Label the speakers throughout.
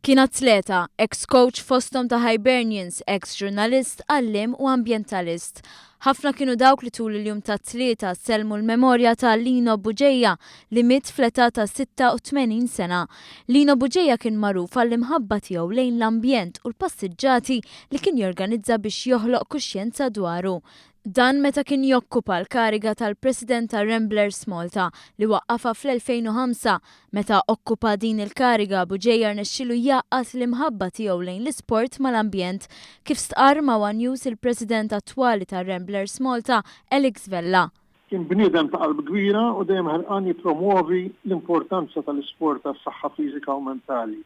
Speaker 1: Kien atleta, eks coach fosthom ta' Hibernians, eks ġurnalist, għalliem u ambjentalist. Ħafna kienu dawk li tul il-jum tat-Tlieta sellmu l-memorja ta' Lino Bugeja li miet fl-età ta' 86 sena. Lino Bugeja kien magħruf għall-imħabba tiegħu lejn l-ambjent u l-passiġġati li kien jorganizza biex joħloq kuxjenza dwaru. Dan meta kien jokkupa l-kariga tal-President ta' Ramblers Malta li waqqafha fl-2005. Meta okkupa din il-kariga, Bugeja rnexxielu jgħaqqad l-imħabba tiegħu lejn l-isport mal-ambjent, kif stqarr ma' one News il-President attwali ta' Ramblers Malta, Alex Vella.
Speaker 2: Kien bniedem ta' qalb kbira u dejjem ħerqan jippromwovi l-importanza tal-isport għas-saħħa fiżika u mentali.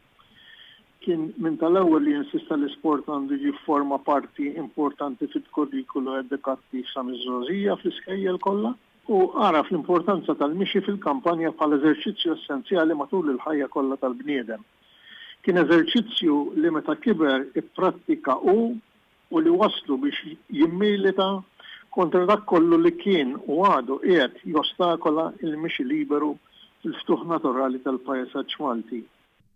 Speaker 2: Kien minn tal-ewwel li insista li sport għandu jifforma parti importanti fil-kurrikulu edukattiv sa miż-żgħożija fl-iskejjel kollha u għaraf l-importanza tal-mixi fil-kampanja bħala eżerċizzju essenzjali matul il-ħajja kollha tal-bniedem. Kien eżerċizzju li meta kiber ipprattika hu u li wasslu biex jimmilita kontra dak kollu li kien u għadu qiegħed jostakola l-mixi liberu fil-ftuħ naturali tal-paesaġġ Malti.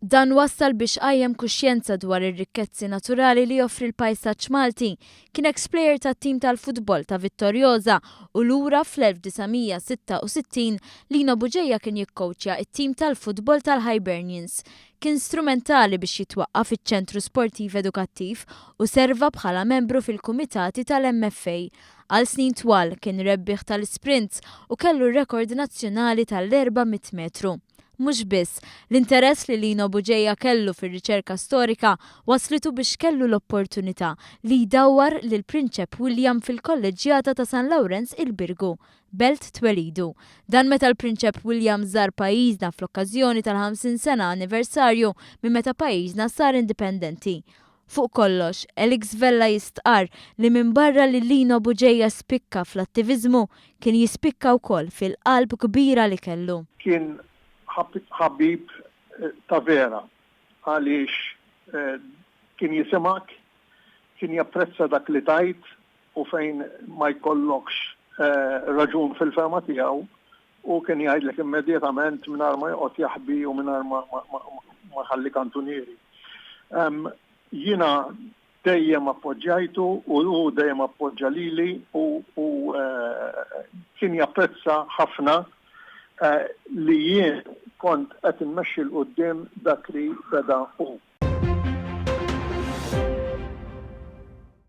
Speaker 1: Dan wassal biex qajjem kuxjenza dwar ir-rikkezzi naturali li joffri l-pajsaġġ Malti. Kien eks plejer tat-tim tal-futbol ta' Vittoriosa u lura fl-1966 Lino Bugeja kien jikkowċja t-tim tal-futbol tal-Hibernians. Kien strumentali biex jitwaqqaf iċ-Ċentru Sportiv Edukattiv u serva bħala membru fil-kumitati tal-MFA. Għal snin twal kien rebbieħ tal-isprints u kellu r-rekord nazzjonali tal-400 metru. Mhux biss, l-interess li Lino Bugeja kellu fir-riċerka storika wasslitu biex kellu l-opportunità li jdawwar lill-Prinċep William fil-Kolleġġjata ta' San Lawrenz il-Birgu, belt twelidu. Dan meta l-Prinċep William żar pajjiżna fl-okkażjoni tal-50 sena anniversarju minn meta pajjiżna sar indipendenti. Fuq kollox, Alex Vella jistqarr li minbarra li Lino Bugeja spikka fl-attiviżmu, kien jispikka wkoll fil-qalb kbira li kellu.
Speaker 2: Kien ħabib ta' vera għaliex kien jisimgħek, kien japprezza dak li tgħid u fejn ma jkollokx raġun fil-fehma tiegħu, hu kien jgħidlek immedjatament mingħajr ma joqgħod jaħbi u mingħajr ma jħalli kantunieri. Jiena dejjem appoġġjajtu u hu dejjem appoġġa lili u kien japprezza ħafna li jien kont qed immexxi 'l quddiem dak li beda hu.